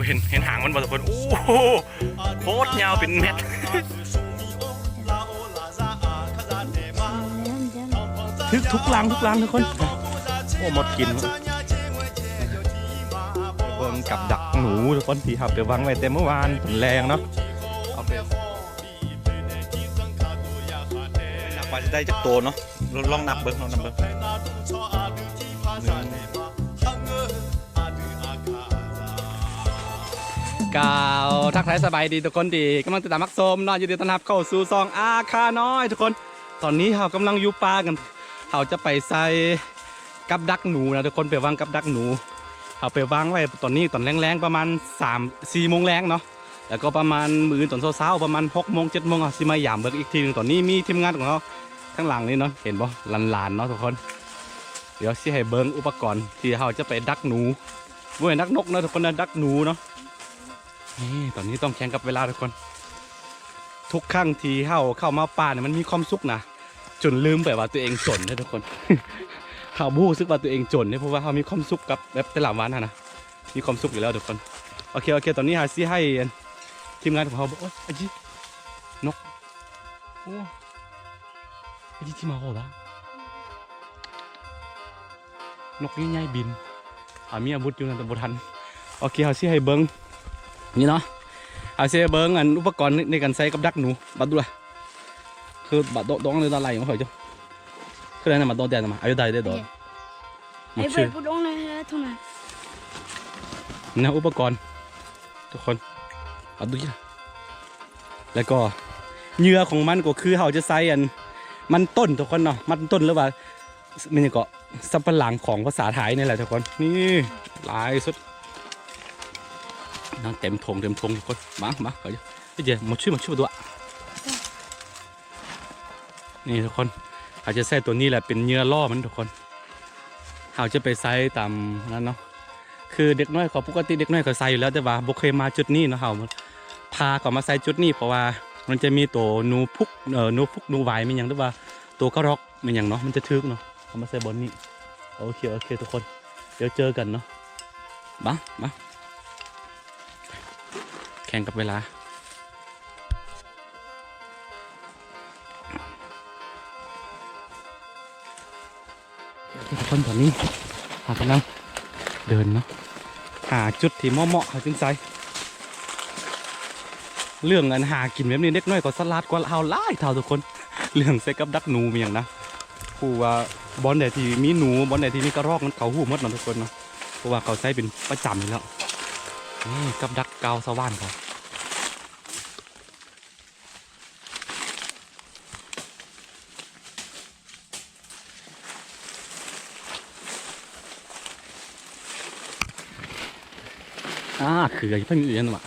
ເຫັນ ເຫັນຫາງມັນບໍ່ທຸກຄົນ? ໂອ້ໂຫ ໂຄດຍາວເປັນແມັດ ຖືກທຸກຫຼັງ ທຸກຫຼັງທຸກຄົນ. ໂອ້ ມົດກິນ. ເບິ່ງກັບດັກໜູທຸກຄົນ ທີ່ເຮົາໄປວາງໄວ້ແຕ່ມື້ວານຕອນແລງເນາະ. ເອົາໄປ ນັບວ່າຈະໄດ້ຈັກໂຕເນາະ? ລອງນັບເບິ່ງ ລອງນັບເບິ່ງ. ກ່າວທັກທາຍສະບາຍດີທຸກຄົນທີ່ກຳລັງຕິດຕາມຮັບຊົມເນາະ. ຍິນດີຕ້ອນຮັບເຂົ້າສູ່ຊ່ອງອາຄານ້ອຍທຸກຄົນ. ຕອນນີ້ເຮົາກຳລັງຢູ່ປ່າກັນ ເຮົາຈະໄປໃສ່ກັບດັກໜູນະທຸກຄົນ ໄປວາງກັບດັກໜູ. ເຮົາໄປວາງໄວ້ຕອນນີ້ຕອນແລງໆ ປະມານສາມສີ່ໂມງແລງເນາະ. ແລ້ວກໍປະມານມື້ອື່ນຕອນເຊົ້າໆ ປະມານຫົກໂມງເຈັດໂມງ ເຮົາຊິມາຢາມເບິ່ງອີກທີໜຶ່ງ. ຕອນນີ້ມີທີມງານຂອງເຮົາທາງຫຼັງນີ້ເນາະ ເຫັນບໍ່ ຫຼານໆເນາະທຸກຄົນ. ດຽວຊິໃຫ້ເບິ່ງອຸປະກອນທີ່ເຮົາຈະໄປດັກໜູ ບໍ່ແມ່ນດັກນົກເນາະທຸກຄົນນະ ດັກໜູເນາະ. ນີ້ ຕອນນີ້ຕ້ອງແຂ່ງກັບເວລາທຸກຄົນ. ທຸກຄັ້ງທີ່ເຮົາເຂົ້າມາປ່ານີ້ ມັນມີຄວາມສຸກນະ ຈົນລືມໄປວ່າຕົວເອງຈົນເດ້ທຸກຄົນ. ເຮົາບໍ່ຮູ້ສຶກວ່າຕົວເອງຈົນເດ້ ເພາະວ່າເຮົາມີຄວາມສຸກກັບແບບແຕ່ລະວັນຫັ້ນນະ ມີຄວາມສຸກຢູ່ແລ້ວທຸກຄົນ. ໂອເຄ ໂອເຄ ຕອນນີ້ເຮົາຊິໃຫ້ທີມງານຂອງເຮົາ ໂອ້ຍ ອາຈິ ນົກ ໂອ້ ອາຈິ ທີ່ມາໂຫລະ ນົກໃຫຍ່ໆບິນ. ເຮົາມີອາວຸດຢູ່ນັ້ນແຕ່ບໍ່ທັນ. ໂອເຄ ເຮົາຊິໃຫ້ເບິ່ງ ນີ້ເນາະ ເຮົາຊິໃຫ້ເບິ່ງອັນອຸປະກອນໃນການໃຊ້ກັບດັກໜູ. ບັດດູລະ ຄືບັດໂດດອງເລີຍລະໄຫຼຂອງຂ້ອຍເຈົ້າ ຄືໄດ້ນຳມາໂດດແດນມາ ອາຍຸໄດ້ເດ້ໂດດ ເອີ ມາ ເອີ ເຊີ ເປີດປຸດອອກແລ້ວທຸກຄົນ ນະ ອຸປະກອນທຸກຄົນ ບັດດູລະ. ແລ້ວກໍເຫຍື່ອຂອງມັນກໍຄືເຮົາຈະໃຊ້ອັນມັນຕົ້ນທຸກຄົນເນາະ ມັນຕົ້ນ ຫຼືວ່າ ແມ່ນຫຍັງເກາະ ສຳປະຫຼັງຂອງພາສາໄທນີ້ແຫຼະທຸກຄົນ. ນີ້ຫຼາຍສຸດ ນະ ເຕັມຖົງ ເຕັມຖົງທຸກຄົນ. ມາ ມາ ເອົາຢູ່ ເອີ ມາຊ່ວຍ ມາຊ່ວຍຕົວະ. ນີ້ທຸກຄົນ ເຮົາຈະໃຊ້ຕົວນີ້ແຫຼະເປັນເຫຍື່ອລໍ້ມັນທຸກຄົນ. ເຮົາຈະໄປໃສ່ຕາມນັ້ນເນາະ ຄືເດັກນ້ອຍເຂົາ ປົກກະຕິເດັກນ້ອຍເຂົາໃສ່ຢູ່ແລ້ວ ແຕ່ວ່າບໍ່ເຄີຍມາຈຸດນີ້ເນາະ. ເຮົາພາເຂົາມາໃສ່ຈຸດນີ້ ເພາະວ່າມັນຈະມີໂຕໜູພຸກ ເອີ ໜູພຸກ ໜູຫວາຍ ແມ່ນຫຍັງ ຫຼືວ່າໂຕກະຮອກ ແມ່ນຫຍັງເນາະ ມັນຈະຖືກເນາະ ເອົາມາໃສ່ບ່ອນນີ້. ໂອເຄ ໂອເຄທຸກຄົນ ດຽວເຈີກັນເນາະ. ມາ ມາ ແຂ່ງກັບເວລາ. ທຸກຄົນ ຕອນນີ້ເຮົາກຳລັງເດີນເນາະ ຫາຈຸດທີ່ເໝາະໆ ເຮົາຈຶ່ງໃສ່. ເລື່ອງອັນຫາກິນແບບນີ້ ເດັກນ້ອຍກໍສະຫຼາດກວ່າເຮົາຫຼາຍເທົ່າທຸກຄົນ ເລື່ອງໃສ່ກັບດັກໜູແມ່ນຫຍັງນະ. ຮູ້ວ່າບ່ອນໃດທີ່ມີໜູ ບ່ອນໃດທີ່ມີກະຮອກ ມັນ ເຂົາຮູ້ໝົດເນາະທຸກຄົນເນາະ ເພາະວ່າເຂົາໃຊ້ເປັນປະຈຳຢູ່ແລ້ວ. ນີ້ກັບດັກກ່າວຊາວບ້ານເຂົາ. ອ່າ ເຂືອຢູ່ເທິງນີ້ຫວະ.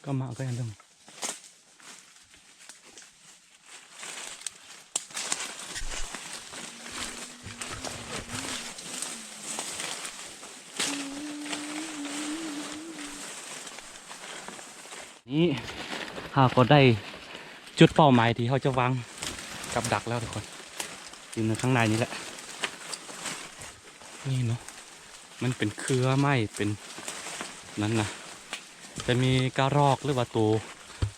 ກໍມາກໍຍັງ ນີ້ເຮົາກໍໄດ້ຈຸດເປົ້າໝາຍທີ່ເຮົາຈະວາງກັບດັກແລ້ວທຸກຄົນ ຢູ່ໃນຂ້າງໃນນີ້ແຫຼະ. ນີ້ເນາະ ມັນເປັນເຄືອໄມ້ ເປັນນັ້ນນະ ຈະມີກະຮອກ ຫຼືວ່າໂຕ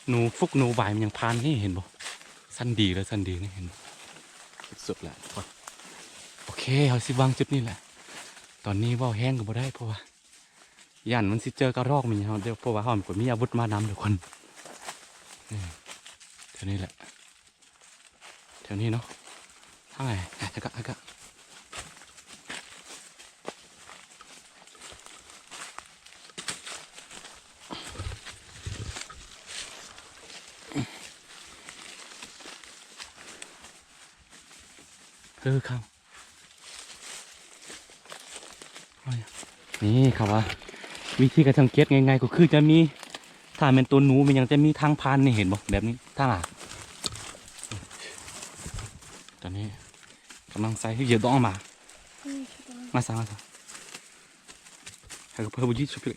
ໜູຟຸກ ໜູຫວາຍ ມັນຍັງຜ່ານນີ້ ເຫັນບໍ່? ຊັ້ນດີເລີຍ ຊັ້ນດີນີ້ ເຫັນບໍ່? ສຸດແລ້ວທຸກຄົນ. ໂອເຄ ເຮົາຊິວາງຈຸດນີ້ແຫຼະ. ຕອນນີ້ເວົ້າແຮງກໍບໍ່ໄດ້ ເພາະວ່າຢ້ານມັນຊິເຈີກະຮອກ ມັນຫຍັງເຮົາ ເພາະວ່າເຮົາກໍມີອາວຸດມານຳທຸກຄົນ. ນີ້ ແຖວນີ້ແຫຼະ ແຖວນີ້ເນາະ ທາງໃດ ອາກະ ອາກະ ເອີ ຄັບ. ນີ້ເຂົາວ່າ ວິທີການສັງເກດງ່າຍໆ ກໍຄືຈະມີ ຖ້າແມ່ນໂຕໜູແມ່ນຫຍັງ ຈະມີທາງຜ່ານນີ້ ເຫັນບໍ່? ແບບນີ້ ທາງອາ ຕອນນີ້ກຳລັງໃສ່ ເຫຍື່ອດອງອອກມາ ອືມ ມາຊະ ມາຊະ. ໃຫ້ເຂົາເພິ່ນບໍ່ຢືດຊຸບເລີຍ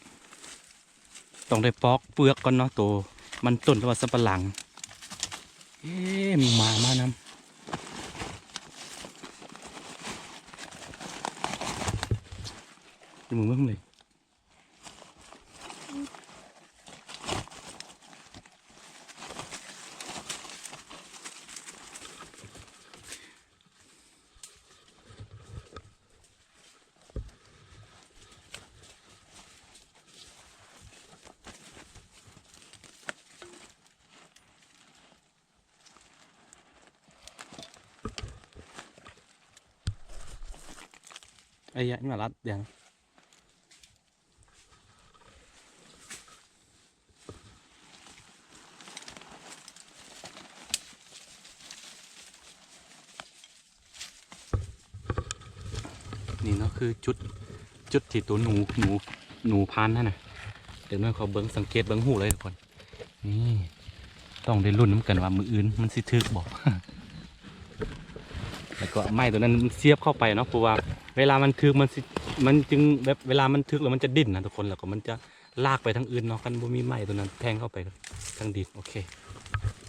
ຕ້ອງໄດ້ປອກເປືອກກ່ອນເນາະ ໂຕມັນຕົ້ນ ຫຼືວ່າສຳປະຫຼັງ. ເອ ມີໝາມານຳ ຢູ່ເບິ່ງເລີຍ. ໄອ້ຍະ ນີ້ມາລັດດຽງ. ນີ້ເນາະ ຄືຈຸດ ຈຸດທີ່ໂຕໜູ ໜູ ໜູພັນຫັ້ນນະ. ເດັກນ້ອຍເຂົາເບິ່ງ ສັງເກດເບິ່ງຮູ້ເລີຍທຸກຄົນ. ນີ້ ຕ້ອງໄດ້ລຸ້ນນຳກັນວ່າມື້ອື່ນມັນຊິຖືກບໍ່. ແລ້ວກໍໄມ້ໂຕນັ້ນມັນສຽບເຂົ້າໄປເນາະ ເພາະວ່າເວລາມັນຖືກ ມັນຊິ ມັນຈຶ່ງແບບ ເວລາມັນຖືກແລ້ວມັນຈະດີ້ນນະທຸກຄົນ ແລ້ວກໍມັນຈະລາກໄປທາງອື່ນເນາະ ຄັນບໍ່ມີໄມ້ໂຕນັ້ນແທງເຂົ້າໄປທາງດິນ. ໂອເຄ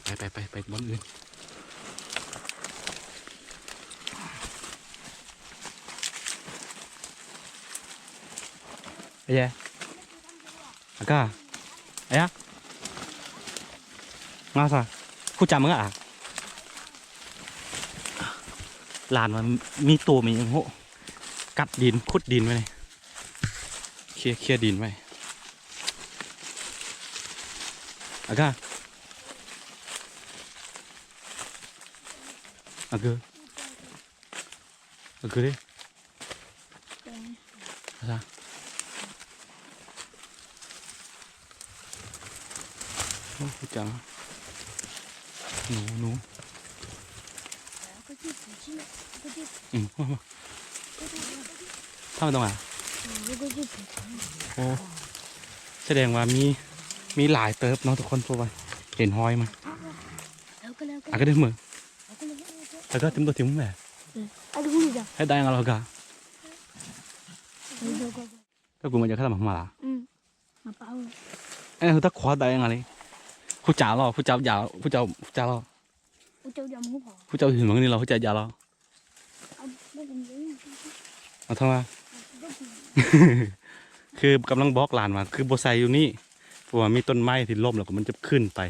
ໄປ ໄປ ໄປ ໄປບ່ອນອື່ນ. ອາແຍ ອາກາ ອາຍະ ງາຊາ ຄູຈາມງາອາ ຫຼານມັນມີໂຕມີຫຍັງໂຫ ກັດດິນ ຂຸດດິນໄວ້ນີ້ ເຄຍ ເຄຍດິນໄວ້ ອາກາ ອາເກີ ອາເກີເດ້. ອາ ໂອ້ ຈັງ ໜູ ໜູ ອືມ ມາ ມາ ທຳໄມຕ້ອງມາ ໂອ້ ສະແດງວ່າມີ ມີຫຼາຍເຕີບເນາະທຸກຄົນ ເພາະວ່າເຫັນຮອຍມັນ ອາ ກະເດີມື Agak tim tu tim meh. Agak dulu dah. Hai dai ngalo ga. Ka gu ma ja kala ma mala. Hmm. Apa au? Eh, huta khwa dai ngali. Khu cha lo, khu cha ja, khu cha, khu cha lo. Khu cha ja mu pho. Khu cha hi mang ni lo, khu cha ja lo. Au, bu kum ni. ເອົາເທົ່າວ່າ ຄືກຳລັງບອກຫຼານວ່າ ຄືບໍ່ໃສ່ຢູ່ນີ້ ເພາະວ່າມີຕົ້ນໄມ້ທີ່ລົ້ມແລ້ວກໍມັນຈະຂຶ້ນໄປ.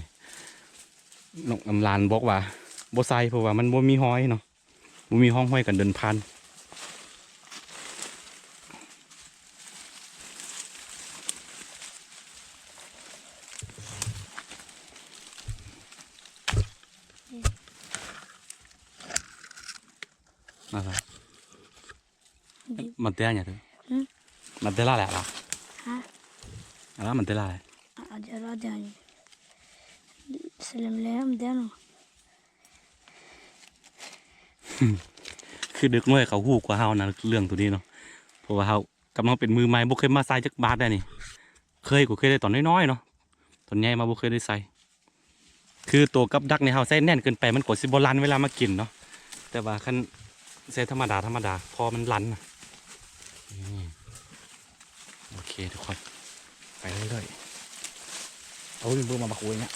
ນ້ອງອຳລານບອກວ່າບໍ່ໃສ່ ເພາະວ່າມັນບໍ່ມີຮອຍເນາະ ບໍ່ມີຮ່ອງຮອຍການເດີນຜ່ານ. ມາຊະ. ມັນແຕ່ຫຍັງເດີ? ຫືມ? ມັນແຕ່ລະແຫຼະລະ? ຮະ? ອັນລະມັນແຕ່ລະແຫຼະ? ອາ ອາຈານ ອາຈານ ສະເລັມແລ້ວມັນແຕ່ເນາະ. ຄືເດັກນ້ອຍເຂົາຮູ້ກວ່າເຮົານະ ເລື່ອງໂຕນີ້ເນາະ ເພາະວ່າເຮົາກຳລັງເປັນມືໃໝ່ ບໍ່ເຄີຍມາໃສ່ຈັກບາດໄດ໋ນີ້. ເຄີຍກໍເຄີຍໄດ້ຕອນນ້ອຍໆເນາະ ຕອນໃຫຍ່ມາບໍ່ເຄີຍໄດ້ໃສ່. ຄືໂຕກັບດັກນີ້ເຮົາໃສ່ແໜ້ນເກີນໄປ ມັນກໍຊິບໍ່ລັນເວລາມາກິນເນາະ ແຕ່ວ່າຄັນໃສ່ທຳມະດາ ທຳມະດາ ພໍມັນລັນນະ. ນີ້ ໂອເຄທຸກຄົນ ໄປເລື້ອຍໆ. ໂອ້ຍ ເບິ່ງມາບັກໂອຍເນຍ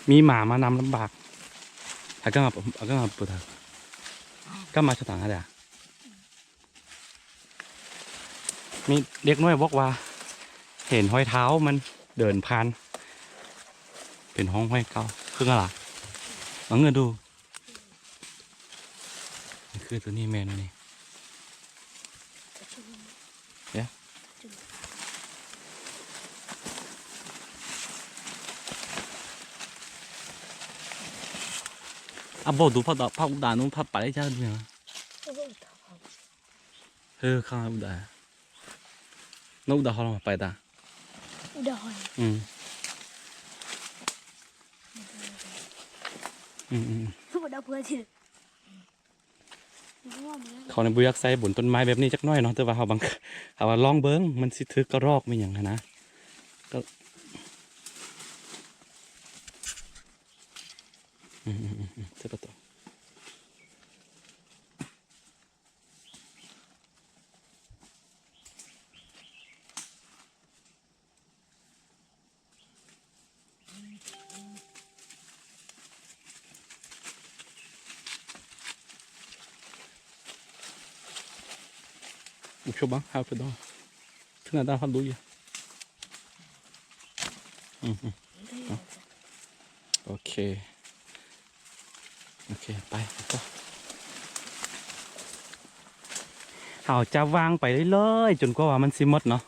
ມີໝາມານຳລຳບາກ. ອາກະມາ ອາກະມາປຸດທາ ກະມາສະຕາງອາດາ ມີເດັກນ້ອຍບອກວ່າ ເຫັນຮອຍເທົ້າມັນເດີນຜ່ານ ເປັນຮ່ອງຮອຍເກົ່າ. ຄືຫຍັງລະ? ມາເງື້ອດູ. ຄືໂຕນີ້ແມ່ນບໍ່ນີ້? ເອີ ອາ ບໍ່ດູພາບ ພາບອຸດານຸພາບໄປເຈົ້າເດີ. ເອີ ຂ້າອຸດາ ນະອຸດາຮອນໄປຕາ ອຸດາຮອນ ອືມ ອືມໆ ບໍ່ໄດ້ເພື່ອທີ່ ເຂົານີ້ບໍ່ຢາກໃສ່ບົນຕົ້ນໄມ້ແບບນີ້ຈັກໜ້ອຍເນາະ ແຕ່ວ່າເຮົາບັງ ເຮົາວ່າລອງເບິ່ງ ມັນຊິຖືກກະຮອກແມ່ນຫຍັງຫັ້ນນະ ກໍ ອືມ ອືມ ໃສ່ປະຕູ. ອຸບ ເຂົ້າມາ ເຂົ້າໄປດອກ ເທື່ອໜ້າດາວພັດລຸຍ. ອືມ ອືມ ໂອເຄ ໂອເຄ ໄປ ໄປຕໍ່. ເຮົາຈະວາງໄປເລື້ອຍໆ ຈົນກວ່າວ່າມັນຊິໝົດເນາະ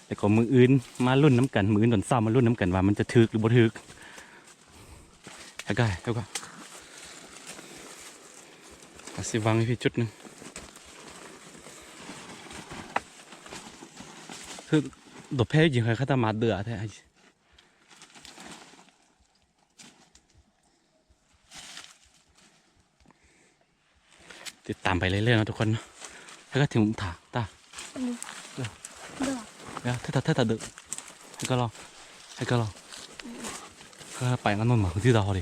ແລ້ວກໍມື້ອື່ນມາລຸ້ນນຳກັນ ມື້ອື່ນຕອນເຊົ້າມາລຸ້ນນຳກັນວ່າມັນຈະຖືກຫຼືບໍ່ຖືກ. ເອົາກ່ອນ ເອົາກ່ອນ ເອົາຊິວາງໃຫ້ພີ່ຈຸດໜຶ່ງ. ຄືຕົວແພ້ຍິງໃຫ້ຄາຕາມາເດືອແທ້. ຕິດຕາມໄປເລື້ອຍໆເນາະທຸກຄົນເນາະ. ໃຫ້ກໍເຖິງຖ້າ ຕາ ອືມ ເດີ ເດີ ເດີ ເດີ ເດີ ໃຫ້ກໍລອງ ໃຫ້ກໍລອງ ອືມ ເອີ ໄປອັນນັ້ນມາຄືທີ່ດາວເດ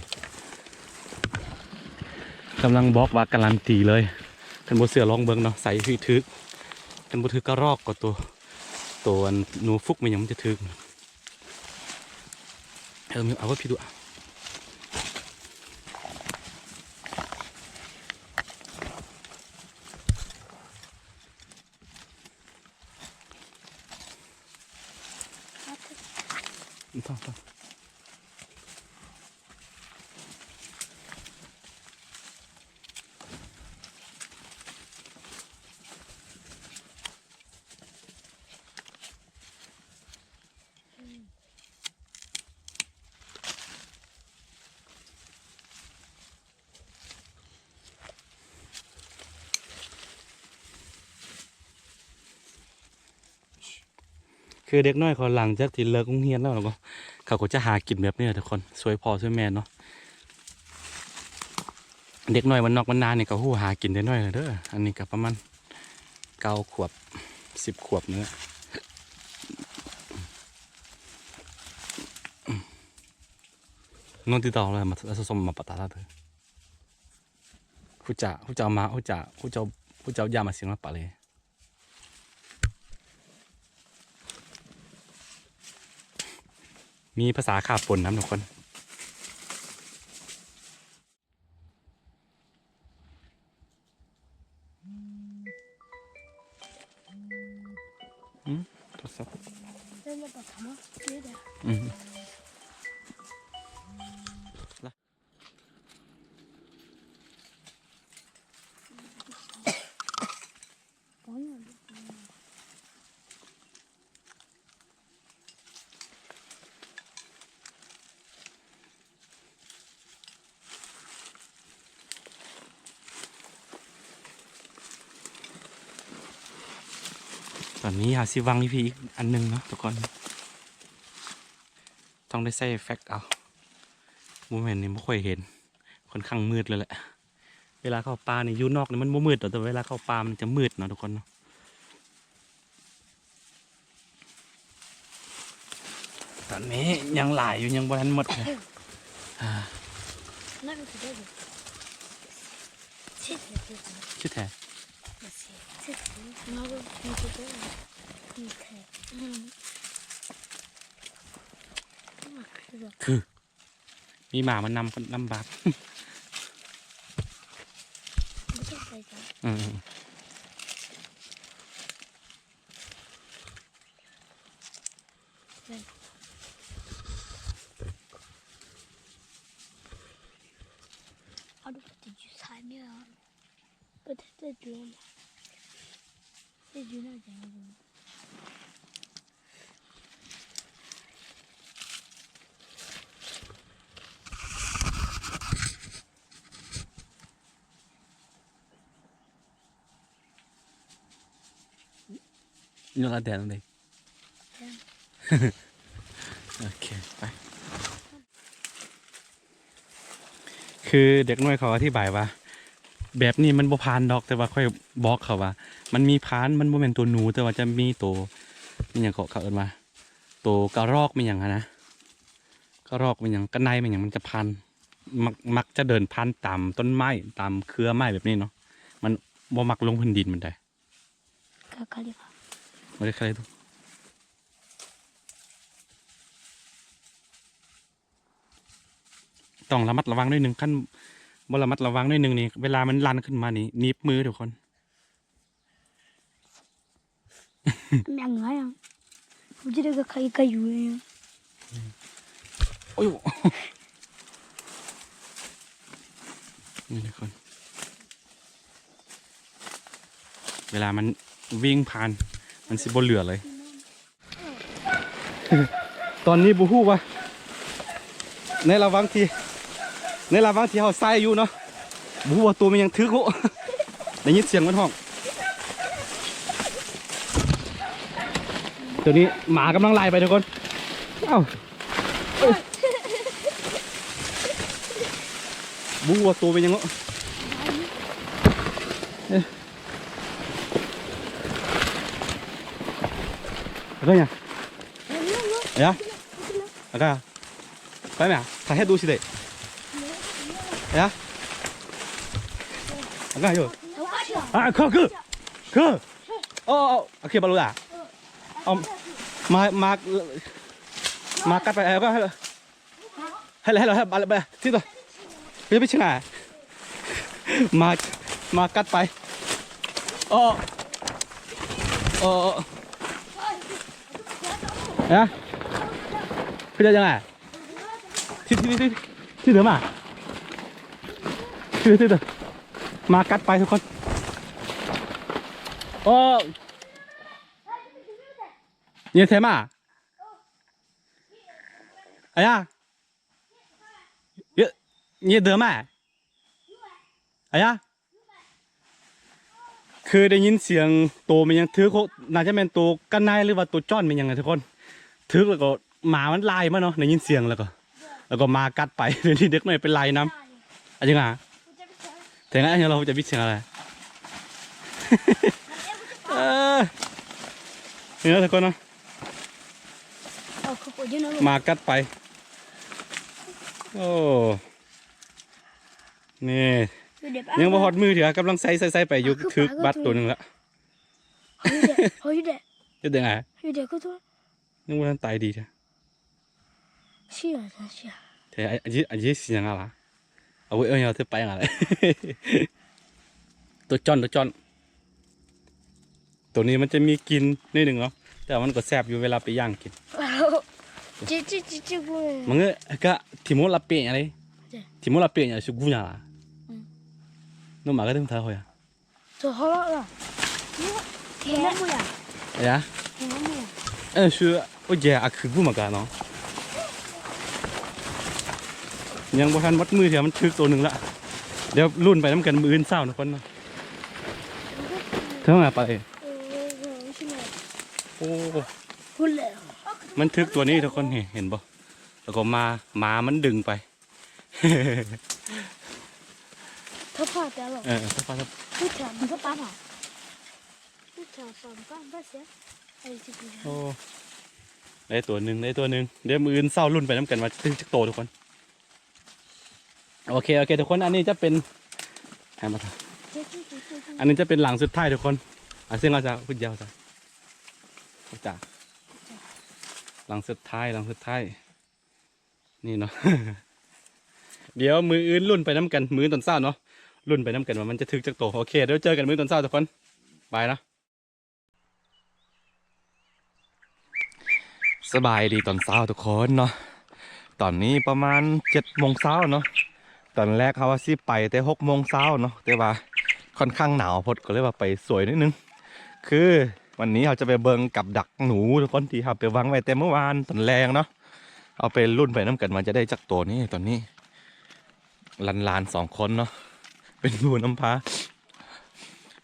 ກຳລັງບອກວ່າກາຣັນຕີເລີຍ. ຄັນບໍ່ເຊື່ອລອງເບິ່ງເນາະ ໃສ່ຄືຖືກ ຄັນບໍ່ຖືກກະຮອກກໍໂຕ ໂຕອັນໜູຟຸກແມ່ນຫຍັງມັນຈະຖືກ. ເອີ ມີ ເອົາໄວ້ພີ້ດູ. ຄືເດັກນ້ອຍເຂົາ ຫຼັງຈາກທີ່ເລີກໂຮງຮຽນແລ້ວ ເຂົາກໍຈະຫາກິນແບບນີ້ແຫຼະທຸກຄົນ ຊ່ວຍພໍ່ຊ່ວຍແມ່ເນາະ. ເດັກນ້ອຍບ້ານນອກບ້ານນານີ້ກໍຮູ້ຫາກິນແຕ່ນ້ອຍແລ້ວເດີ. ອັນນີ້ກໍປະມານເກົ້າຂວບ ສິບຂວບນີ້ແຫຼະ. ນອນຕິດຕໍ່ເລີຍ ມາສະສົມມາປະຕາລາດເດີ. ຮູ້ຈັກ ຮູ້ຈັກມາ ຮູ້ຈັກ ຮູ້ເຈົ້າ ຮູ້ເຈົ້າຢ່າມາຊິງມາປະເລີຍ. ມີພາສາຂາປົນນຳທຸກຄົນ. ອືມ ໂທລະສັບ ອືມ. ຕອນນີ້ເຮົາຊິວາງຢູ່ພີ້ອີກອັນໜຶ່ງເນາະທຸກຄົນ. ຕ້ອງໄດ້ໃຊ້ແຟລັດເອົາ ບໍ່ແມ່ນນີ້ບໍ່ຄ່ອຍເຫັນ ຂ້ອນຂ້າງມືດເລີຍແຫຼະ. ເວລາເຂົ້າປ່ານີ້ ຢູ່ນອກນີ້ມັນບໍ່ມືດດອກ ແຕ່ເວລາເຂົ້າປ່າມັນຈະມືດເນາະທຸກຄົນເນາະ. ຕອນນີ້ຍັງຫຼາຍຢູ່ ຍັງບໍ່ທັນໝົດເລີຍ. ອ່າ ຄື ມີໝາມານຳ ນຳບາບ. ບໍ່ຕ້ອງໃສ່ຈ້ະ ອືມ. ເອົາດູ ດຽວຊິຖ່າຍແມ່ ເອີ ເຮັດຢູ່ ເຮັດຢູ່ໜ້າຈັງ. ຍ້ອນລະແດດນຳເດ ໂອເຄ ໄປ. ຄືເດັກນ້ອຍເຂົາອະທິບາຍວ່າ ແບບນີ້ມັນບໍ່ຜ່ານດອກ ແຕ່ວ່າຂ້ອຍບອກເຂົາວ່າ ມັນມີຜ່ານ ມັນບໍ່ແມ່ນໂຕໜູ ແຕ່ວ່າຈະມີໂຕ ອີ່ຫຍັງເກາະ ເຂົາເອີ້ນວ່າ ໂຕກະຮອກແມ່ນຫຍັງຫັ້ນນະ ກະຮອກແມ່ນຫຍັງ ກະໄນແມ່ນຫຍັງ ມັນຈະຜ່ານ. ມັກ ມັກຈະເດີນຜ່ານຕາມຕົ້ນໄມ້ ຕາມເຄືອໄມ້ແບບນີ້ເນາະ ມັນບໍ່ມັກລົງພື້ນດິນປານໃດ. ຕ້ອງລະມັດລະວັງໜ້ອຍໜຶ່ງ ຄັນບໍ່ລະມັດລະວັງໜ້ອຍໜຶ່ງນີ້ ເວລາມັນລັ່ນຂຶ້ນມານີ້ໜີບມືທຸກຄົນ. ແມ່ນຫຍັງ ມັນຈະໄດ້ກະໄຄກະຢູ່. ໂອ້ຍ ນີ້ທຸກຄົນ ເວລາມັນວິ່ງຜ່ານ ມັນຊິບໍ່ເຫຼືອເລີຍ. ຕອນນີ້ບໍ່ຮູ້ວ່າ ໃນລະຫວ່າງທີ່ ໃນລະຫວ່າງທີ່ເຮົາໃສ່ຢູ່ເນາະ ບໍ່ຮູ້ວ່າໂຕແມ່ນຫຍັງຖືກໂລະ ໄດ້ຍິນສຽງມັນຮ້ອງ. ໂຕນີ້ໝາກຳລັງໄລ່ໄປທຸກຄົນ. ເອົ້າ ບໍ່ຮູ້ວ່າໂຕແມ່ນຫຍັງເນາະ. ເອີ ເອົາຫຍັງ Acá. Espérame, está reducido aí. Ya. Acá, yo. Ah, ເຂົ້າຄື ຄື. ໂອ້ ໂອ້ ໂອເຄ ບາລູດາ. ເອົາ ມາ ມາ ມາກັດໄປ ເອົາ ເອົາ ເຮັດແລ້ວ ເຮັດແລ້ວ ບາດ ບາດ ຕິດຕົວ ໄປ ໄປເຊີງ ມາ ມາກັດໄປ. ໂອ້ ໂອ້ ເອີ ເປັນຈັ່ງໃດ? ທີ່ ທີ່ ທີ່ ທີ່ເດີມມາ ທີ່ ທີ່ເດີມ ມາກັດໄປທຸກຄົນ. ໂອ້ ເຍແທ້ມາ ອາຍາ ເຍ ເຍເດີມມາ ອາຍາ ຄືໄດ້ຍິນສຽງໂຕແມ່ນຫຍັງຖືກ ໜ້າຈະແມ່ນໂຕກະນາຍ ຫຼືວ່າໂຕຈ້ອນແມ່ນຫຍັງນະທຸກຄົນ ຖືກແລ້ວກໍໝາມັນໄລ່ມາເນາະ ໄດ້ຍິນສຽງແລ້ວກໍ ແລ້ວກໍໝາກັດໄປ ດຽວນີ້ເດັກນ້ອຍໄປໄລ່ນຳ ອາຍາ ແທ້ງາ ເຮົາຈະບິດສຽງອະໄລ ເອີ ນີ້ເນາະທຸກຄົນເນາະ ໝາກັດໄປ ໂອ້ ນີ້ ຍັງບໍ່ຮອດມືເທື່ອ ກຳລັງໃສ່ ໃສ່ ໃສ່ໄປຢູ່ ຖືກບັດໂຕໜຶ່ງລະ ເຮັດໄດ້ ຍັງບໍ່ທັນຕາຍດີເທື່ອ ແທ້ ອາ ອາ ອາ ຊິຫຍັງອະລະ ເອົາເອີຍ ເອົາເທື່ອໄປຫຍັງລະ ໂຕຈ້ອນ ໂຕຈ້ອນ ໂຕນີ້ມັນຈະມີກິ່ນໜ້ອຍໜຶ່ງເນາະ ແຕ່ວ່າມັນກໍແຊບຢູ່ເວລາໄປຍ່າງກິນ ມັນກະ ທີ່ໂມລະເປະຫຍັງເດ້ ທີ່ໂມລະເປະຫຍັງ ຊຸກຸຫຍັງລະ ໂນມາກະເຕີມທາໂຮຍ Ya. Eh, oje, aku bu makan, no. ຍັງບໍ່ທັນໝົດມື້ເທື່ອ ມັນຖືກໂຕໜຶ່ງລະ ດຽວລຸ້ນໄປນຳກັນມື້ອື່ນເຊົ້າທຸກຄົນເນາະ ເຖິງລະໄປ ໂອ້ ມັນຖືກໂຕນີ້ທຸກຄົນ ເຫັນບໍ່ ແລ້ວກໍມາ ໝາມັນດຶງໄປ ເອີ ໂອ້ ໄດ້ຕົວໜຶ່ງ ໄດ້ຕົວໜຶ່ງ ດຽວມື້ອື່ນເຊົ້າລຸ້ນໄປນຳກັນວ່າຈະຖືກຈັກໂຕທຸກຄົນ ໂອເຄ ໂອເຄ ທຸກຄົນ ອັນນີ້ຈະເປັນ ໃຫ້ມາ ອັນນີ້ຈະເປັນຫຼັງສຸດທ້າຍທຸກຄົນ ອາ ເຊິ່ງເຮົາຈະພຸດຍາວຊະ ຈະ ຫຼັງສຸດທ້າຍ ຫຼັງສຸດທ້າຍ ນີ້ເນາະ ດຽວມື້ອື່ນລຸ້ນໄປນຳກັນ ມື້ອື່ນຕອນເຊົ້າເນາະ ລຸ້ນໄປນຳກັນວ່າມັນຈະຖືກຈັກໂຕ ໂອເຄ ດຽວເຈີກັນມື້ອື່ນຕອນເຊົ້າທຸກຄົນ ບາຍເນາະ. ສະບາຍດີຕອນເຊົ້າທຸກຄົນເນາະ ຕອນນີ້ປະມານເຈັດໂມງເຊົ້າເນາະ ຕອນແລກເຮົາວ່າຊິໄປແຕ່ຫົກໂມງເຊົ້າເນາະ ແຕ່ວ່າຄ່ອນຂ້າງໜາວໂພດ ກໍເລີຍວ່າໄປສວຍໜ້ອຍໜຶ່ງ ຄືວັນນີ້ເຮົາຈະໄປເບິ່ງກັບດັກໜູທຸກຄົນ ທີ່ເຮົາໄປວາງໄວ້ແຕ່ມື້ວານຕອນແລງເນາະ ເອົາໄປລຸ້ນໄປນຳກັນວ່າຈະໄດ້ຈັກໂຕນີ້ ຕອນນີ້ ຫຼານໆສອງຄົນເນາະ ເປັນຜູ້ນຳພາ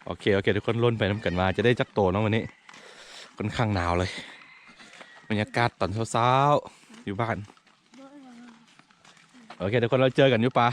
ໂອເຄ ໂອເຄ ທຸກຄົນ ລຸ້ນໄປນຳກັນວ່າຈະໄດ້ຈັກໂຕເນາະມື້ນີ້ ຄ່ອນຂ້າງໜາວເລີຍ ບັນຍາກາດຕອນເຊົ້າໆ ຢູ່ບ້ານ ໂອເຄ ທຸກຄົນ ເຮົາເຈີກັນຢູ່ປ່າ.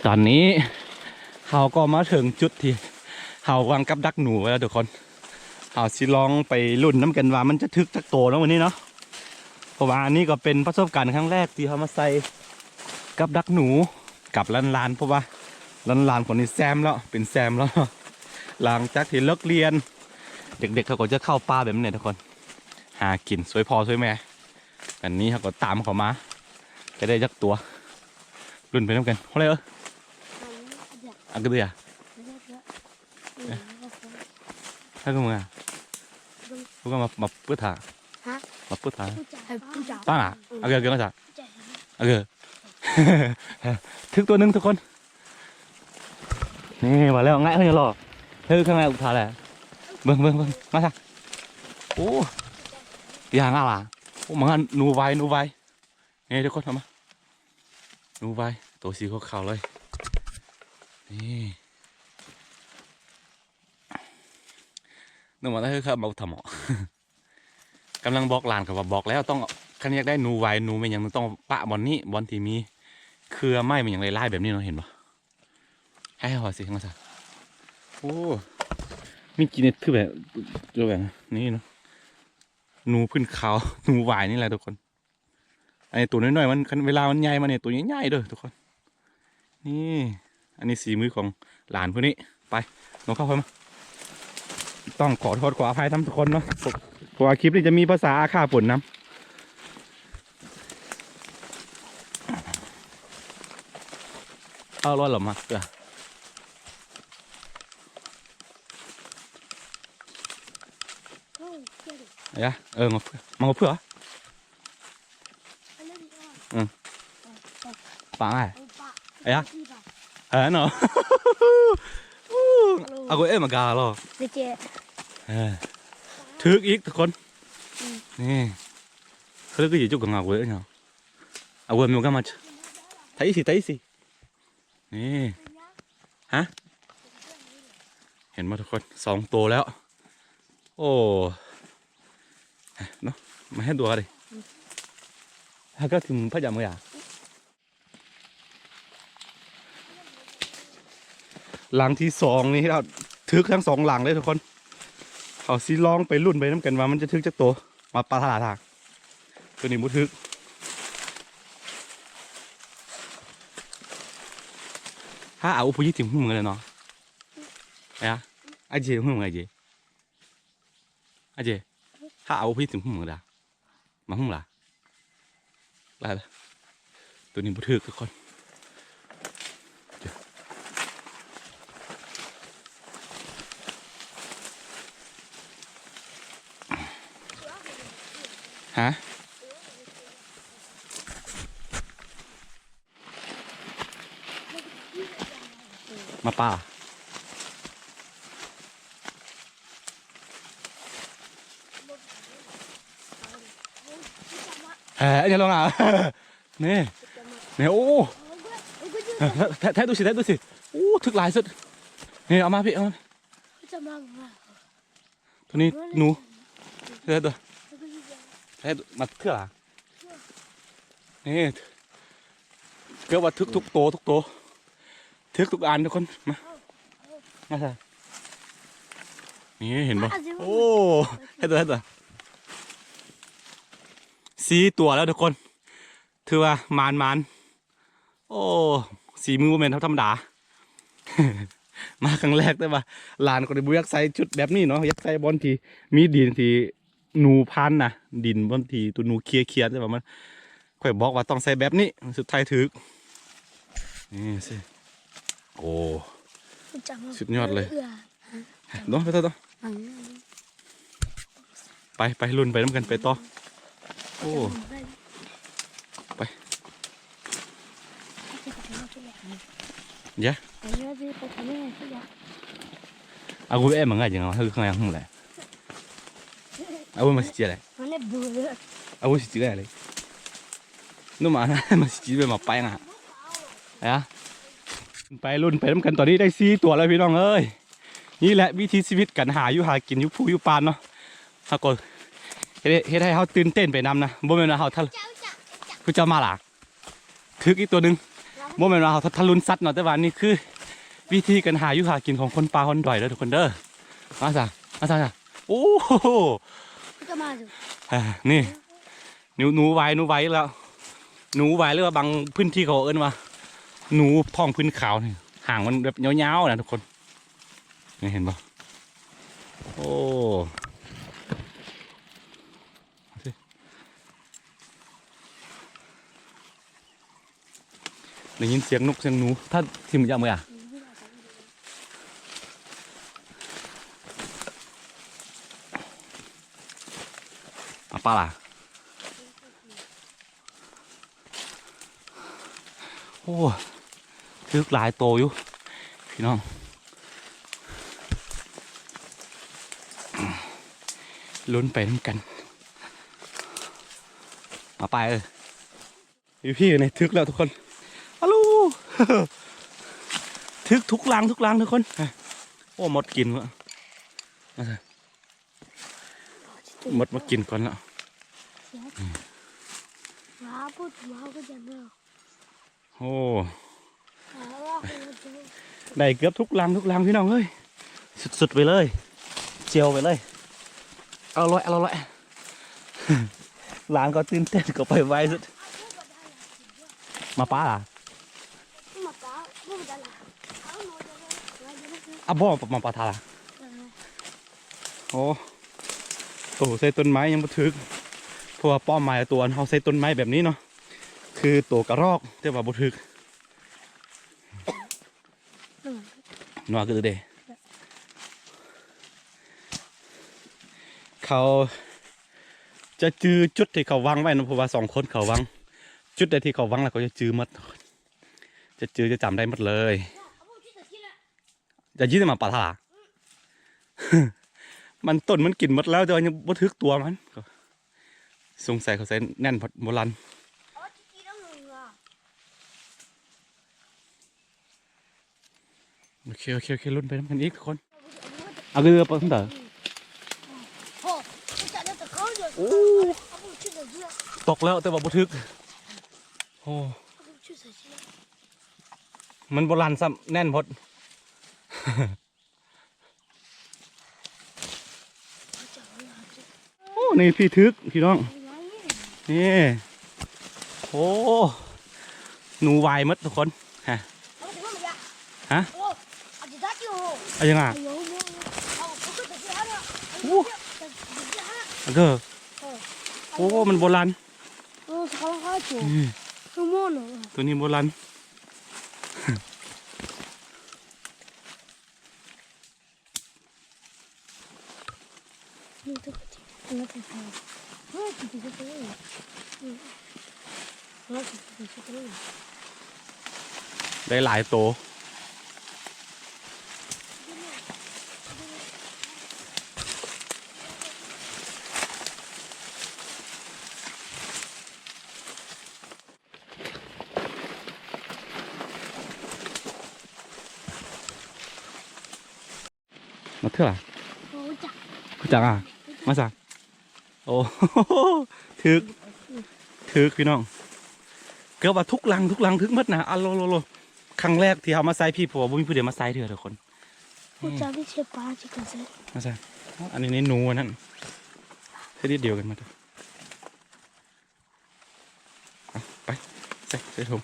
ຕອນນີ້ເຮົາກໍມາເຖິງຈຸດທີ່ເຮົາວາງກັບດັກໜູໄວ້ແລ້ວທຸກຄົນ. ເຮົາຊິລອງໄປລຸ້ນນຳກັນວ່າມັນຈະຖືກຈັກໂຕເນາະມື້ນີ້ເນາະ. ເພາະວ່າອັນນີ້ກໍເປັນປະສົບການຄັ້ງແລກທີ່ເຮົາມາໃສ່ກັບດັກໜູກັບຫຼານໆ ເພາະວ່າຫຼານໆຄົນນີ້ແຊມແລ້ວ ເປັນແຊມແລ້ວ. ຫຼັງຈາກທີ່ເລີກຮຽນ ເດັກໆເຂົາກໍຈະເຂົ້າປ່າແບບນີ້ທຸກຄົນ ຫາກິນຊ່ວຍພໍ່ຊ່ວຍແມ່. ອັນນີ້ເຮົາກໍຕາມເຂົາມາ ຈະໄດ້ຈັກຕົວ ລຸ້ນໄປນຳກັນ. ເທົ່າໃດເອີຍ? ອັນເດີອາ ໃຫ້ກໍມາ ມາເປີດຖາ ຮະ? ມາເປີດຖາ ປາງອາ ອາເກີ ເກີ ມາສະ ອາເກີ ຖືກຕົວໜຶ່ງທຸກຄົນ. ນີ້ມາແລ້ວ ງ່າຍເພິ່ນລອ ຖືກຂ້າງໃນອຸກຖາແຫຼະ. ເບິ່ງ ເບິ່ງ ເບິ່ງ ມາຊະ. ໂອ້ ຢ່າງອາລາ ໂອ້ ມາ ໜູໄວ ໜູໄວ. ນີ້ທຸກຄົນ ເອົາມາ ໜູໄວ ໂຕສີຂາວໆເລີຍ. ນີ້ ໜູມາແຕ່ຄືເຂົາເອົາທຳເນາະ. ກຳລັງບອກຫຼານເຂົາວ່າ ບອກແລ້ວ ຕ້ອງ ຄັນຢາກໄດ້ໜູໄວ ໜູແມ່ນຫຍັງ ຕ້ອງປະບ່ອນນີ້ ບ່ອນທີ່ມີເຄືອໄມ້ ມີຫຍັງຫຼາຍໆແບບນີ້ເນາະ ເຫັນບໍ່? ໃຫ້ເຮົາຊິ ເຮົາຊິ ໂອ້ ມີກິນນີ້ຄືແບບ ແບບນີ້ເນາະ ໜູພື້ນເຂົາ ໜູຫວາຍນີ້ແຫຼະທຸກຄົນ. ອັນນີ້ຕົວນ້ອຍໆ ມັນ ຄັນເວລາມັນໃຫຍ່ມານີ້ ຕົວໃຫຍ່ໆເດີທຸກຄົນ. ນີ້ ອັນນີ້ສີມືຂອງຫຼານຜູ້ນີ້. ໄປ ນ້ອງເຂົ້າໄປມາ ຕ້ອງຂໍໂທດຂໍອະໄພນຳທຸກຄົນເນາະ ເພາະວ່າຄລິບນີ້ຈະມີພາສາອາຂ້າປົນນຳ. ເອົາ ລອດລະມາເກືອ ເອີ ເອີ ມາເພື່ອ ມາເພື່ອ ອືມ ປາງອ້າຍ ເອີ ເອີເນາະ ອາໂກເອມາກາລອ ເອີ ຖືກອີກທຸກຄົນ. ອືມ ນີ້ ເຂົາເລີຍກໍຢູ່ຈຸກກັບອາໂກເອເນາະ ອາໂກເອມາກາມາ ໄທຊິ ໄທຊິ. ນີ້ ຮະ ເຫັນບໍ່ທຸກຄົນ ສອງໂຕແລ້ວ. ໂອ້ ເນາະ ມາເຮັດຕົວກັນເດ້ ຫາກະຖິງພະຍາມາຢາ ຫຼັງທີສອງນີ້ ຖືກທັງສອງຫຼັງເດ້ທຸກຄົນ. ເຮົາຊິລອງໄປລຸ້ນໄປນຳກັນວ່າມັນຈະຖືກຈັກໂຕ. ມາປາທາລາທາ ຕົວນີ້ບໍ່ຖືກ. ຫາເອົາຜູ້ຍິງຖິ້ມຫຶ້ມກັນເລີຍເນາະ ອາເຈ ຫຶ້ມອາເຈ ອາເຈ ຫາເອົາຜູ້ຍິງຖິ້ມຫຶ້ມກັນດາ ມາຫຶ້ມລະ ລະ ຕົວນີ້ບໍ່ຖືກທຸກຄົນ. ຮະ ມາປາ ເອີ ອັນນີ້ລອງອ່ະ ນີ້ ນີ້ ໂອ້ ແທະ ແທະດູຊິ ແທະດູຊິ ໂອ້ ຖືກຫຼາຍສຸດ ນີ້ ເອົາມາພີ່ ເອົາມາ ໂຕນີ້ໜູ ແທະດູ ແທະດູ ມາເທື່ອລະ ນີ້ ເກືອບວ່າຖືກທຸກໂຕ ທຸກໂຕ ຖືກທຸກອັນທຸກຄົນ ມາ ມາຊະ ນີ້ເຫັນບໍ່ ໂອ້ ເຮັດຕົວ ເຮັດຕົວ ສີ່ຕົວແລ້ວທຸກຄົນ ຖືວ່າໝານໆ. ໂອ້ ສີມືບໍ່ແມ່ນທຳມະດາ ມາຄັ້ງແລກ ແຕ່ວ່າຫຼານກໍໄດ້ບໍ່ຢາກໃສ່ຈຸດແບບນີ້ເນາະ ຢາກໃສ່ບ່ອນທີ່ມີດິນທີ່ໜູພັນນະ ດິນບ່ອນທີ່ຕົວໜູເຄຍໆ ແຕ່ວ່າມັນ ຂ້ອຍບອກວ່າຕ້ອງໃສ່ແບບນີ້ ສຸດທ້າຍຖືກ ນີ້ຊິ ໂອ້ ສຸດຍອດເລີຍ ເນາະ ໄປຕໍ່ ໄປ ໄປ ລຸ້ນໄປນຳກັນ ໄປຕໍ່ ໂອ້ ໄປ ຢາ ອາກູເອມາງ່າຍຈັງຫວະ ຄືຂ້າງຫຼັງຫັ້ນແຫຼະ ອາກູມາຊິເຈຍແຫຼະ ອາກູຊິເຈຍແຫຼະ ນຸມານະ ມາຊິເຈຍ ມາໄປງະ ຍາ ໄປລຸ້ນໄປນຳກັນ ຕອນນີ້ໄດ້ສີ່ຕົວແລ້ວພີ່ນ້ອງເອີຍ. ນີ້ແຫຼະວິຖີຊີວິດການຫາຢູ່ຫາກິນຢູ່ພູຢູ່ປ່າເນາະ ເຮົາກໍເຮັດ ເຮັດໃຫ້ເຮົາຕື່ນເຕັ້ນໄປນຳນະ ບໍ່ແມ່ນວ່າເຮົາ ຜູ້ເຈົ້າມາລະ ຖືກອີກຕົວໜຶ່ງ ບໍ່ແມ່ນວ່າເຮົາທາລຸນສັດເນາະ ແຕ່ວ່ານີ້ຄືວິທີການຫາຢູ່ຫາກິນຂອງຄົນປ່າຄົນດອຍເດີທຸກຄົນເດີ. ມາຊະ ມາຊະ ໂອ້ໂຫ ກໍມາຢູ່ ອ່າ ນີ້ ໜູ ໜູວາຍ ໜູວາຍອີກແລ້ວ ໜູວາຍ ຫຼືວ່າບາງພື້ນທີ່ເຂົາເອີ້ນວ່າໜູທ້ອງພື້ນຂາວນີ້ ຫາງມັນແບບຍາວໆນະທຸກຄົນ ນີ້ເຫັນບໍ່? ໂອ້ ໄດ້ຍິນສຽງນົກສຽງໜູ ຖ້າທີ່ມັນຢາກເມືອ ອາປາລະ. ໂອ້ ຖືກຫຼາຍໂຕຢູ່ພີ່ນ້ອງ ລຸ້ນໄປນຳກັນ ມາໄປເອີຍ ຢູ່ພີ້ນີ້ຖືກແລ້ວທຸກຄົນ ອາລູ ຖືກທຸກຫຼັງ ທຸກຫຼັງທຸກຄົນ ໂອ້ ມົດກິນ ມົດມາກິນກ່ອນລະ ໂອ້ ໄດ້ເກືອບທຸກຫຼັງ ທຸກຫຼັງພີ່ນ້ອງເອີຍ ສຸດໆໄປເລີຍ ແຈ່ວໄປເລີຍ ອະລ່ອຍ ອະລ່ອຍ ຫຼານກໍຕື່ນເຕັ້ນ ກໍໄປໄວສຸດ ມາປາລະ ມາປາ ບໍ່ໄດ້ລະ ອະບໍ່ ມາປາທາລະ ໂອ້ ໂຕໃສ່ຕົ້ນໄມ້ຍັງບໍ່ຖືກ ເພາະວ່າເປົ້າໝາຍຕົວເຮົາໃສ່ຕົ້ນໄມ້ແບບນີ້ເນາະ ຄືໂຕກະຮອກ ແຕ່ວ່າບໍ່ຖືກ ນັວຄືເດ ເຂົາຈະຈື່ຈຸດທີ່ເຂົາວາງໄວ້ເນາະ ເພາະວ່າສອງຄົນເຂົາວາງ ຈຸດໃດທີ່ເຂົາວາງແລ້ວເຂົາຈະຈື່ໝົດ ຈະຈື່ຈະຈຳໄດ້ໝົດເລີຍ. ຈະຍິນມາປາທາລາ ມັນຕົ້ນມັນກິນໝົດແລ້ວ ແຕ່ວ່າຍັງບໍ່ຖືກຕົວມັນ ສົງໄສເຂົາໃສ່ແໜ້ນໂບລານ. ໂອເຄ ໂອເຄ ໂອເຄ ລຸ້ນໄປນຳກັນອີກທຸກຄົນ. ອາ ຄືປາທັນດາ ໂອ້ ຕົກແລ້ວແຕ່ວ່າບໍ່ຖືກ ໂອ້ ມັນບໍ່ລັນຊ້ຳ ແໜ້ນໂພດ. ໂອ້ ນີ້ພີ່ຖືກພີ່ນ້ອງ ນີ້ ໂອ້ ໜູວາຍໝົດທຸກຄົນ ຮະ ຮະ ອາຍັງອ່ະ ໂອ້ ເດີ ໂອ້ ມັນບໍ່ລັນ ໂຕນີ້ບໍ່ລັນ. Đây lại tổ. ມາເທື່ອລະ ຮູ້ຈັກ ຮູ້ຈັກອ່ະ ມາຊະ ໂອ້ ຖືກ ຖືກພີ່ນ້ອງ ເກືອບວ່າທຸກຫຼັງ ທຸກຫຼັງຖືກໝົດນະ ອາໂລໂລໂລ ຄັ້ງແລກທີ່ເຮົາມາໃສ່ພີ້ ເພາະວ່າບໍ່ມີຜູ້ໃດມາໃສ່ເທື່ອທຸກຄົນ ຮູ້ຈັກວິທີປາທີ່ເຂົາໃສ່ ມາຊະ ອັນນີ້ໜູອັນນັ້ນ ຊະນິດດຽວກັນ ມາເຖາະ. ເອົາໄປ ໃສ່ ໃສ່ຖົງ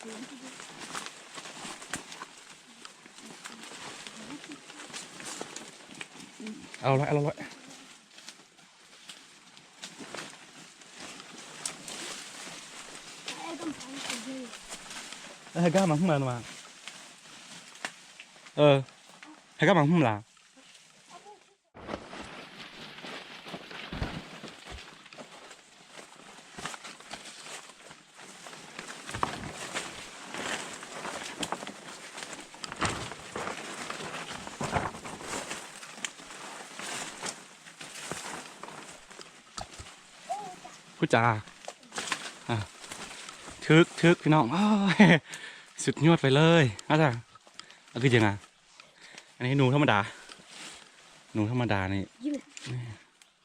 ເອົາລະ ເອົາລະ ໃຫ້ກ້າມາຫຶມມາ ເອີ ໃຫ້ກ້າມາຫຶມລະ. ພຸດຈາ ອ່າ ຖືກ ຖືກ ພີ່ນ້ອງ ໂອ້ຍ ສຸດຍອດໄປເລີຍ ອາຈານ ອາ ຄືຈັ່ງອ່ະ ອັນນີ້ໜູທຳມະດາ ໜູທຳມະດານີ້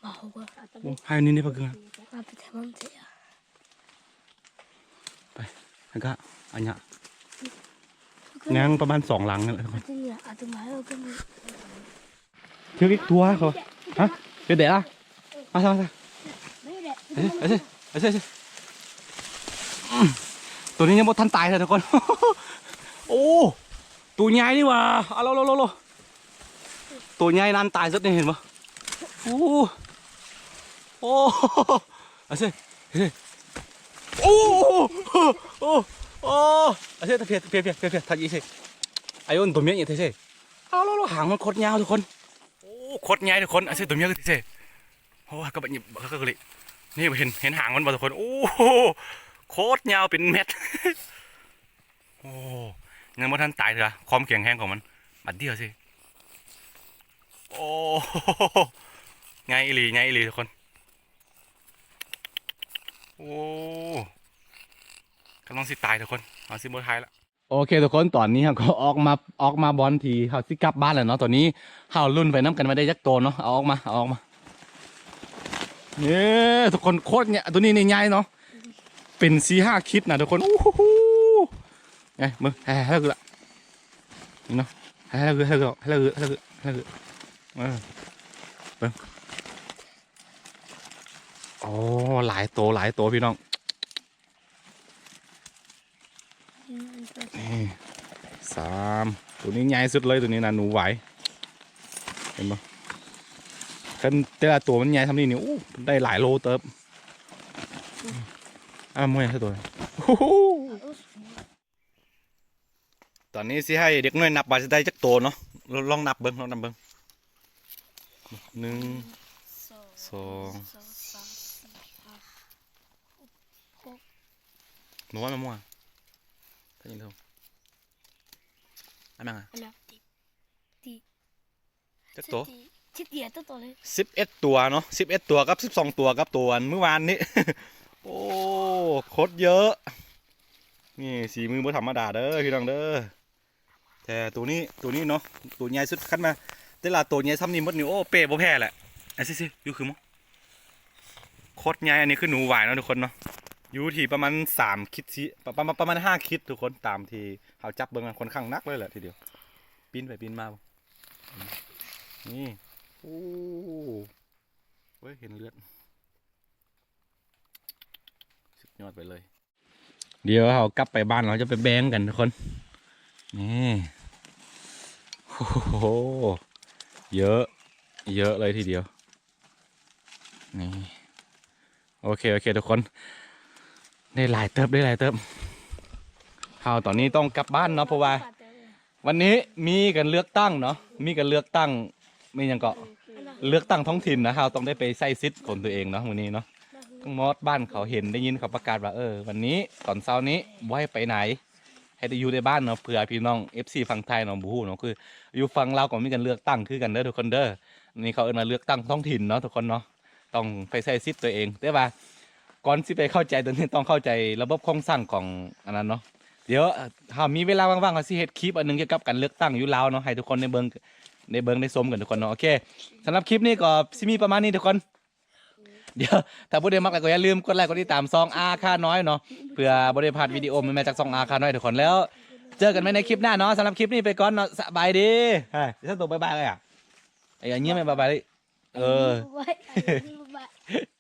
ມາເຮົາກໍ ໂອ້ ໃຫ້ອັນນີ້ນີ້ ປາເກືອ ມາໄປແຖວມັນເສຍ ໄປ ແລ້ວກໍອັນເນີ້ຍ ຍັງປະມານສອງຫຼັງນັ້ນແຫຼະທຸກຄົນ. ເອົາຕົວນີ້ ເອົາຕົວນີ້ ຖືກອີກຕົວເຂົາ. ຮະ ເປັນແດດລະ? ມາຊະ ມາຊະ. ເອົາຊິ ເອົາຊິ ອືມ ຕົວນີ້ຍັງບໍ່ທັນຕາຍເທື່ອທຸກຄົນ. ໂອ້ ຕົວໃຫຍ່ນີ້ຫວ່າ. ເອົາໂລ ໂລ ໂລ ໂລ. ຕົວໃຫຍ່ນັ້ນຕາຍສຸດນີ້ ເຫັນບໍ່? ໂອ້ ໂອ້ ອາເຊ ເຊ ໂອ້ ໂອ້ ໂອ້ ອາເຊ ເພຍ ເພຍ ເພຍ ເພຍ ທາອີເຊ. ອາຍຸນຕົວເມຍນີ້ເທເຊ. ເອົາໂລ ໂລ ຫາງມັນໂຄດຍາວທຸກຄົນ. ໂອ້ ໂຄດໃຫຍ່ທຸກຄົນ. ອາເຊ ຕົວເມຍເທເຊ. ໂອ້ ກໍບະຍິບ ກໍກະລິ ນີ້ເຫັນ ເຫັນຫາງມັນບໍ່ທຸກຄົນ? ໂອ້ ໂຄດຍາວເປັນແມັດ. ໂອ້ ຍັງບໍ່ທັນຕາຍເທື່ອ ຄວາມແຂງແຮງຂອງມັນ. ບາດດຽວຊິ. ໂອ້ ໃຫຍ່ອີ່ຫຼີ ໃຫຍ່ອີ່ຫຼີທຸກຄົນ. ໂອ້ ກຳລັງຊິຕາຍທຸກຄົນ. ເຮົາຊິບໍ່ຖ່າຍລະ. ໂອເຄທຸກຄົນ ຕອນນີ້ເຮົາກໍອອກມາ ອອກມາບ່ອນທີ່ເຮົາຊິກັບບ້ານແລ້ວເນາະ. ຕອນນີ້ເຮົາລຸ້ນໄປນຳກັນວ່າໄດ້ຈັກໂຕເນາະ. ເອົາອອກມາ ເອົາອອກມາ. ເອີ ທຸກຄົນ ໂຄດໃຫຍ່ ຕົວນີ້ນີ້ໃຫຍ່ເນາະ ເປັນສີ່ຫ້າຂີດນະທຸກຄົນ. ໂອ້ໂຫ ໄງ ເບິ່ງ ໃຫ້ ໃຫ້ລະ ນີ້ເນາະ ໃຫ້ລະ ໃຫ້ລະ ໃຫ້ລະ ໃຫ້ລະ ເອີ ເບິ່ງ. ໂອ້ ຫຼາຍໂຕ ຫຼາຍໂຕພີ່ນ້ອງ. ນີ້ ສາມ ຕົວນີ້ໃຫຍ່ສຸດເລີຍ ຕົວນີ້ນະ ໜູຫວາຍ ເຫັນບໍ່? ຄັນແຕ່ລະຕົວມັນໃຫຍ່ສ່ຳນີ້ນີ້ ໂອ້ ໄດ້ຫຼາຍໂລເຕີບ. ອ່າ ມວຍໃຫ້ຕົວ ໂອ້ໂຫ. ຕອນນີ້ຊິໃຫ້ເດັກນ້ອຍນັບວ່າຈະໄດ້ຈັກໂຕເນາະ. ລອງ ລອງນັບເບິ່ງ ລອງນັບເບິ່ງ ໜຶ່ງ ສອງ ສອງ ສາມ ສີ່ ຫ້າ ຫົກ ຫົກ ໝົດແລ້ວ ໝົດ. ອັນນັ້ນ ອັນນັ້ນ ຕິ ຕິ ຈັກໂຕ? ຊິດຽວໂຕໂຕເລີຍ ສິບເອັດຕົວເນາະ ສິບເອັດຕົວກັບສິບສອງຕົວກັບໂຕອັນມື້ວານນີ້. ໂອ້ ໂຄດເຍີະ. ນີ້ສີມືບໍ່ທຳມະດາເດີພີ່ນ້ອງເດີ. ແຕ່ໂຕນີ້ ໂຕນີ້ເນາະ ໂຕໃຫຍ່ສຸດ ຄັນມາແຕ່ລະໂຕໃຫຍ່ສ່ຳນີ້ໝົດນີ້ ໂອ້ ເປ້ບໍ່ແພ້ແຫຼະ. ອາຊິໆ ຢູ່ຄືໝໍ ໂຄດໃຫຍ່. ອັນນີ້ຄືໜູຫວາຍເນາະທຸກຄົນເນາະ ຢູ່ທີ່ປະມານສາມຂີດ ສີ່ ປະມານ ປະມານຫ້າຂີດທຸກຄົນ ຕາມທີ່ເຮົາຈັບເບິ່ງ ຂ້ອນຂ້າງໜັກເລີຍແຫຼະທີດຽວ ປີ້ນໄປປີ້ນມາ. ນີ້ ໂອ້ ໂອ້ຍ ເຫັນເລືອດ ສຸດຍອດໄປເລີຍ. ດຽວເຮົາກັບໄປບ້ານ ເຮົາຈະໄປແບ່ງກັນທຸກຄົນ. ນີ້ ໂອ້ໂຫ ເຍີະ ເຍີະເລີຍທີດຽວ. ນີ້ ໂອເຄ ໂອເຄທຸກຄົນ ໄດ້ຫຼາຍເຕີບ ໄດ້ຫຼາຍເຕີບ. ເຮົາຕອນນີ້ຕ້ອງກັບບ້ານເນາະ ເພາະວ່າ ວັນນີ້ມີການເລືອກຕັ້ງເນາະ ມີການເລືອກຕັ້ງ ມີຫຍັງເກາະ ເລືອກຕັ້ງທ້ອງຖິ່ນນະ ເຮົາຕ້ອງໄດ້ໄປໃຊ້ສິດຂອງຕົວເອງເນາະ ມື້ນີ້ເນາະ. ທັງໝົດບ້ານເຂົາເຫັນໄດ້ຍິນເຂົາປະກາດວ່າ ເອີ ວັນນີ້ຕອນເຊົ້ານີ້ບໍ່ໃຫ້ໄປໃນ ໃຫ້ໄດ້ຢູ່ໃນບ້ານເນາະ ເພື່ອພີ່ນ້ອງເອັຟຊີຝັ່ງໄທເນາະ ບໍ່ຮູ້ເນາະ ຄືຢູ່ຝັ່ງລາວກໍມີການເລືອກຕັ້ງຄືກັນເດີທຸກຄົນເດີ. ນີ້ເຂົາເອີ້ນວ່າເລືອກຕັ້ງທ້ອງຖິ່ນເນາະທຸກຄົນເນາະ ຕ້ອງໄປໃຊ້ສິດຕົວເອງ ແຕ່ວ່າກ່ອນຊິໄປເຂົ້າໃຈຕົວນີ້ ຕ້ອງເຂົ້າໃຈລະບົບໂຄງສ້າງຂອງອັນນັ້ນເນາະ. ດຽວ ເຮົາມີເວລາວ່າງໆ ເຮົາຊິເຮັດຄລິບອັນໜຶ່ງກ່ຽວກັບການເລືອກຕັ້ງຢູ່ລາວເນາະ ໃຫ້ທຸກຄົນໄດ້ເບິ່ງ ໄດ້ເບິ່ງໄດ້ຊົມກັນທຸກຄົນເນາະ. ໂອເຄ ສຳລັບຄລິບນີ້ກໍຊິມີປະມານນີ້ທຸກຄົນ. ດຽວ ຖ້າຜູ້ໃດມັກແລ້ວກໍຢ່າລືມກົດໄລກົດຕິດຕາມຊ່ອງອາຄານ້ອຍເນາະ ເພື່ອບໍ່ໄດ້ພາດວິດີໂອໃໝ່ໆ ຈາກຊ່ອງອາຄານ້ອຍທຸກຄົນ. ແລ້ວເຈີກັນໃໝ່ໃນຄລິບໜ້າເນາະ. ສຳລັບຄລິບນີ້ໄປກ່ອນເນາະ ສະບາຍດີ. ເອີ ຊິໂຕບາຍບາຍເລີຍອະ ເອີ ຍິ້ມບາຍບາຍເລີຍ ເອີ ບາຍບາຍ.